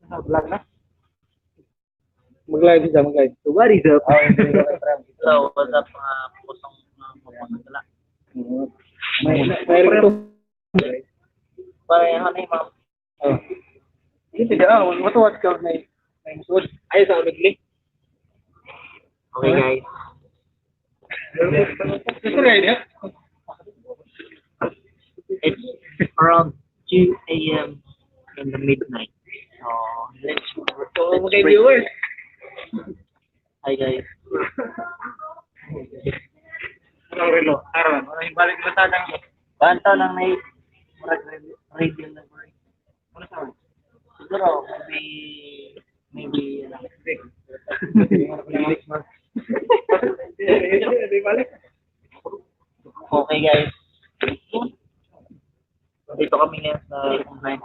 Vlog na. Mag-live siya, mag-live. So what is up? Oh, hindi ko kay Prem. Hello, what's up, mga pusong mga mapakasala? May ito. Para ano yung mga Oh. Hindi ka, ah, what what ka may musod. Ay sa bigli. Okay, guys. Gusto rin niya. It's around 2 a.m. in the midnight. So, So, let's mga break. Viewers. Hi, guys. Anong relo? Aron, wala yung balik na sana. Banta lang may murag radio na bro. Ano sa Siguro, maybe, ano. Next month. Balik. Okay, guys. Dito kami ngayon sa online.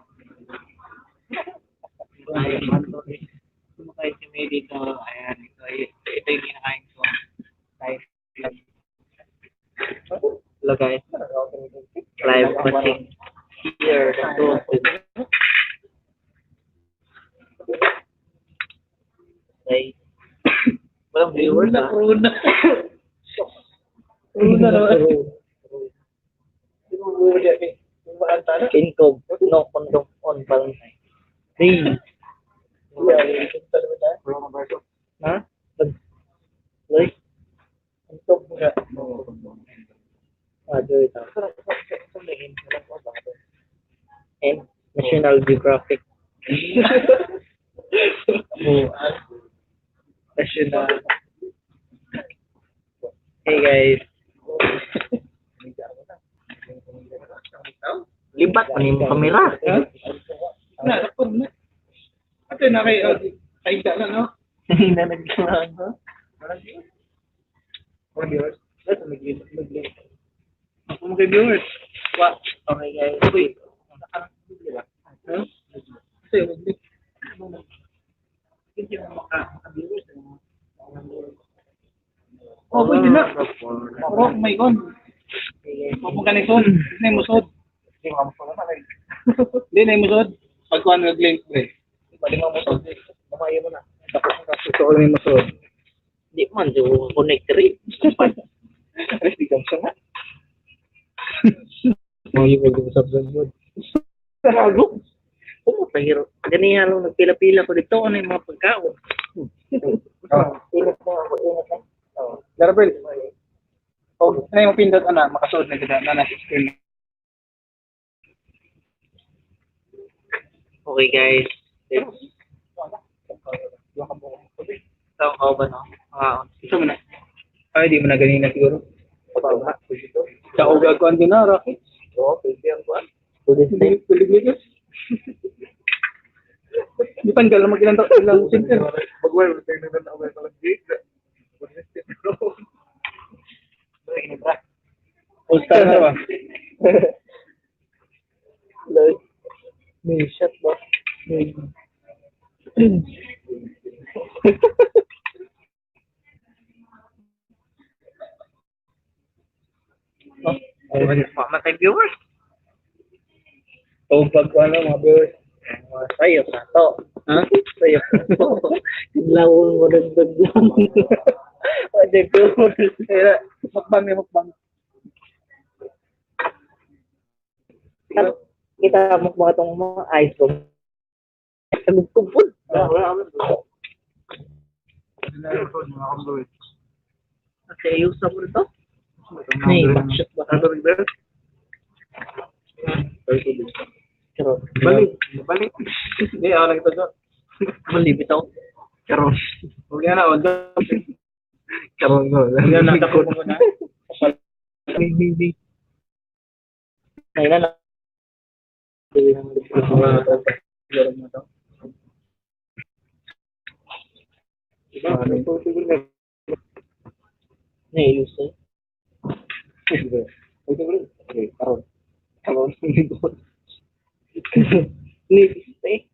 Kumakain kami dito. Ayan, ito yung kinakain ko. Live. Hello, guys. Live watching here. The two of them. Okay. Walang viewers ah. Corona. Corona naman. Kinkob. No condom on Valentine. Hey. Ha? Like? Ah, do it. And National Geographic. Oh, National. Hey, guys. Libat pa ni mo kamera. Ha? Na, sakto na. Ate na kay ay na, no? Hindi na nagkaroon ko. Walang viewers. Walang viewers. That's mag-link. Ako mga viewers. Wa. Okay, guys. Wait. Huh? Kasi mag-link. Hindi mo maka-viewers. Oh, pwede na. Pero may gon. Okay, guys. Huwag mo kanisod. Hindi na musod. Hindi na musod. Pagkuhan ng link, pre. Bali mo musod. Lumayo mo na. Gusto ko may musod. Di man, di ko connect rin. Alis, di ka nga. Mga yung mag-usap sa mood. Bago. Oo, pero ganihan lang nagpila-pila ko dito. Ano yung mga pagkaon? Oh. Ingat na ako, ingat na. Oh. Larabel. Oh, ano yung pindot ana, makasuod na kita na nasa screen. Okay, guys. Ito ang kauban, no? Ah, Isa mo na. Ay, di mo na ganina siguro. Sa uga ko din na, Rocky. Oo, pwede ang kuan. Hindi, tulig. Di tanggal na mag ilang ilang center. Magway, tayo na na ako ng gate. All star na ba? Like, may shot ba? May... Oh, Mamatay viewers. Tawag ko ano, mga viewers. Mga sayo sa to. Ha? Sayo sa to. Lawang mo dagdag lang. Matay viewers. Kaya, mukbang ni mukbang. Kita mo mga itong mga eyes ko. Nagkupod. Kasi ayusa mo rito. May backshot ba? Charot. Balik. Balik. Hindi, ako lang ito doon. Mali, bitaw. Karon. Huwag na, huwag na. Karon ko. Huwag na, nakakot mo na. May, may, may. Ay, na lang. Naiusa. Okay, karon. Karon. Ni, eh.